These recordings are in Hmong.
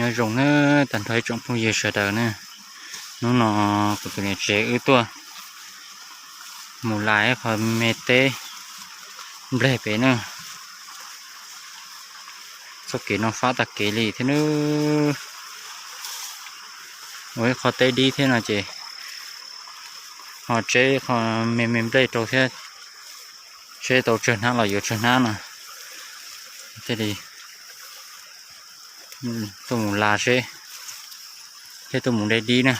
Nyob zoo nawb tag nrho ib tsoom phooj ywg sawv daws na. Hnub no kuv tus niam tsev wb tuaj mus lais qhov me teb nplej pem na. Txoj kev no fab tag kev li thiab nawb. Ua ib qho teb dib thiab no ces ho tseb qho me me nplej rau thiab, tseb tau tsawg hnab los yuav tsawg hnab no. Thiaj li tuaj mus las seb, thiab tuaj mus de dib na.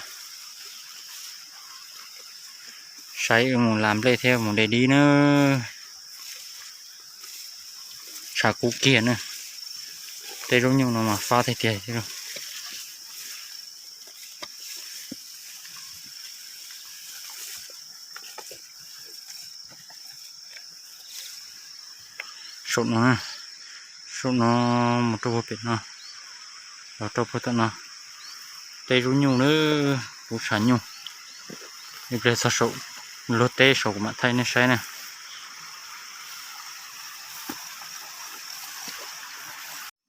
Saib wb mus las nplej thiab mus de dib na. Tshav kub kiag na. Teb zaub nyuj no mas fab tiag tiag. Saum no, saum no mus rau puag pem no, los rau puag tom no, teb zaub nyuj na, kuv tshav nyuj. Ib pliag txog saum luag teb saum kuv mam thaij nej saib na.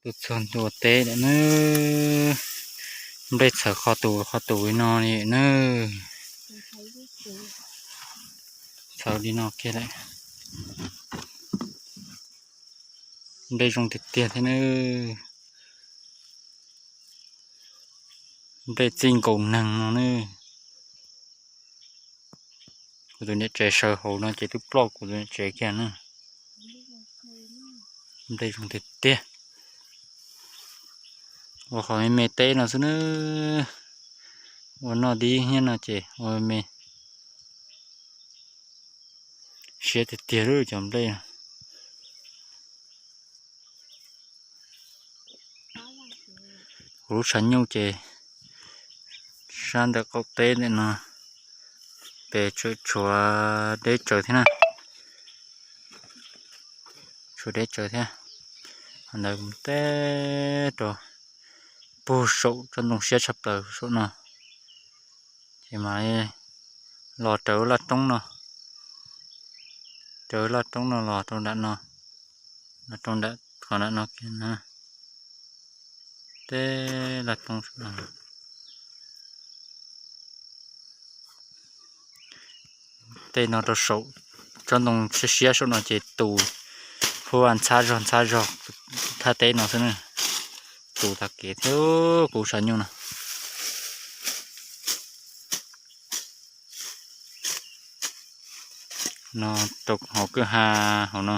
Tuaj txog ntua teb lawm na. Nplej txhawv qhov tus qhov tus li no li na. Txhawv li no kiag lawm. Nplej zoo tiag tiag thiab na. Nplej txij nkaus neeg no na. Kuv tus niam tsev sawv hauv no ces twb ploj kuv tus niam tsev kiag na. Nplej zoo tiag tiag. Ua qhov me me teb no xwb na. Ua noj dib thiab no ces ua me siab tiag tiag lub cov nplej no. Kuv lub tshav nyuj ces sab ntawm qaum teb ntawm no, pem tseem tshuav deb tsawv thiab na. Tshuav deb tsawv thiab. Ntawd teb rau puag saum tsob ntoo siab tshaj plaws saum no. Ces mas los raws laj roob no, raws laj roob no los rau nram no, los rau nram qhov nram no kiag na. Teb laj roob saum no. Tej no rau saum tsob ntoo siab siab saum no ces tus phuaj ntxhab zog ntxhab zog thaj teb no xwb na. Tus tag kev thiab kuv tshav nyuj no. No rau hauv kwj ha hauv no.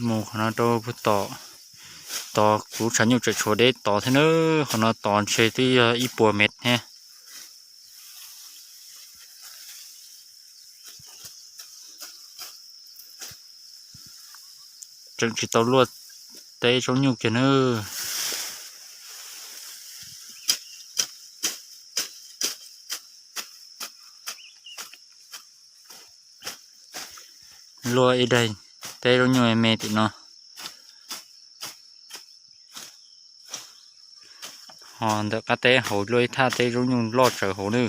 Mus qhov no rau puag tom, tod kuv tshav nyuj tseem tshuav deb tod thiab na. Qhov no tod ntshe twb yog ib puas mev thiab. Tseem tsis tau luaj teb zaub nyuj kiag na. Luaj ib daim teb zaub nyuj me tim no. Ho ntawm qab teb hauv luaj ib thaj teb zaub nyuj loj tsawv hauv na.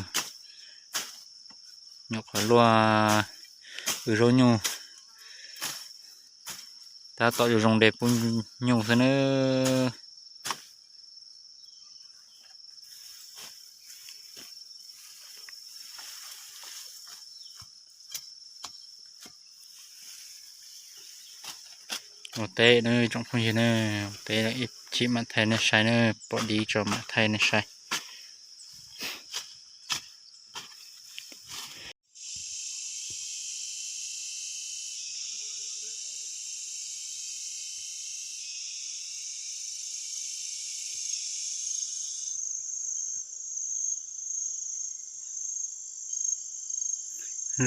Nyuam qhuav luaj wb zaub nyuj, tab tom zoo de pub nyuj xwb na. Ua teb na tsoom phooj ywg na, ua teb ib chim mam thaij nej saib na, pom dib tso mam thaij nej saib.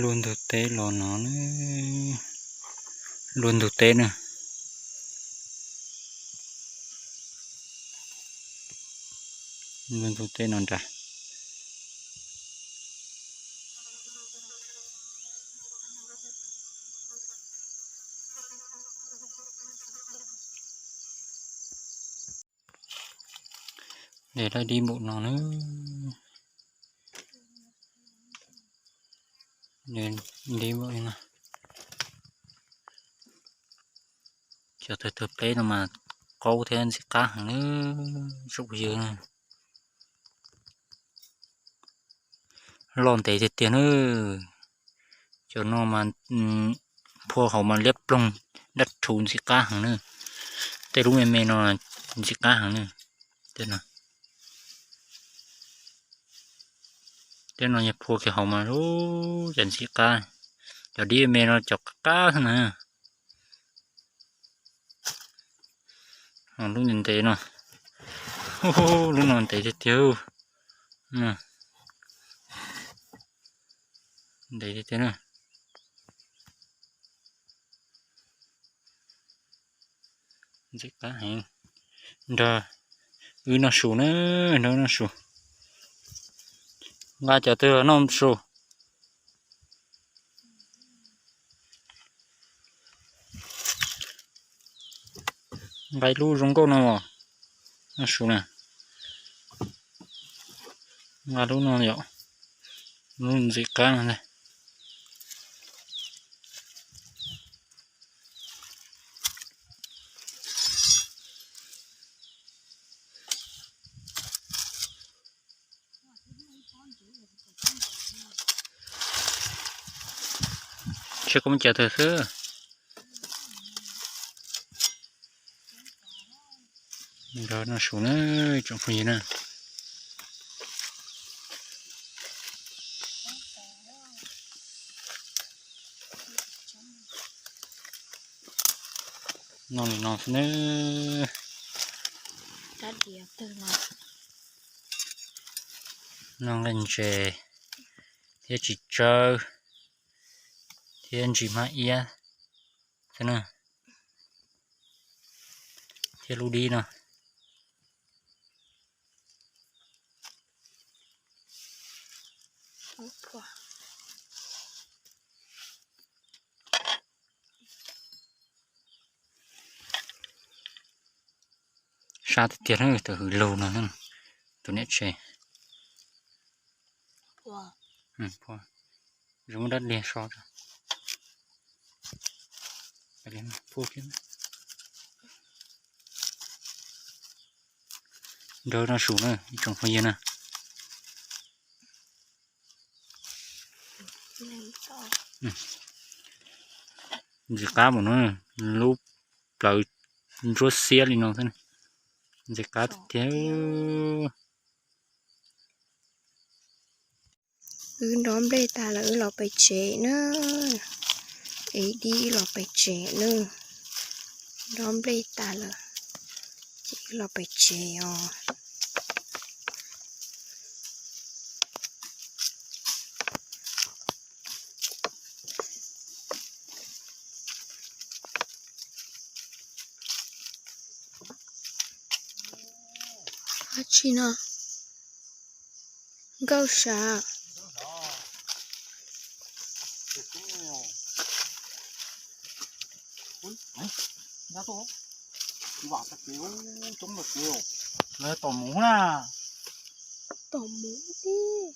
Luaj ntug teb los no, luaj ntug teb na. Luaj ntug teb no nrad. Nws daj dib npaum no na. Dib npaum no. Cov tawg tawg pleb no mas qaub thiab ntxim qab heev na, tsoom phooj ywg. Loj ntev tiag tiag na. Cov no mas phua hauv mas liab ploog, dab rhuv ntxim qab heev na. Tej lub me me no ntxim qab heev na. Tej no yog phua kiag hauv mas lub cas ntxim qab. Cov dib me me no cov qab qab xwb na. Lub ntev ntev no, lub no ntev tiag tiag. Ntev tiag tiag na. Ntxim qab heev. Nrog wb noj su na, nrog wb noj su. Nqa cov twg los noj su. Nqa ib lub zoo nkauj no, noj su na. Nqa lub no yom, lub ntxim qab no ntag. Tsis koj muab cov twg xwb. Nrog noj su na, tsoom phooj ywg na. Noj li no xwb na. Noj nqaij ntses thiab txiv tsawb thiab ntsis hmab iab xwb na, thiab lub dib no. Sab tiag tiag na, tus hws lug no, tus niam tsev. Zoo muab dab liag so. Nrog noj su na ib tsoom phooj ywg na. Ntxim qab mus no, lub plawv ntsuab xiab li no xwb. Ntxim qab tiag tiag. Wb nrog nplej tas lawm wb los pem tsev na. Ev dib los pem tsev na. Nrog nplej tas lawm ces wb los pem tsev os. Dab tsi no? Nkauj sav. Tom muv na. Tom muv tib.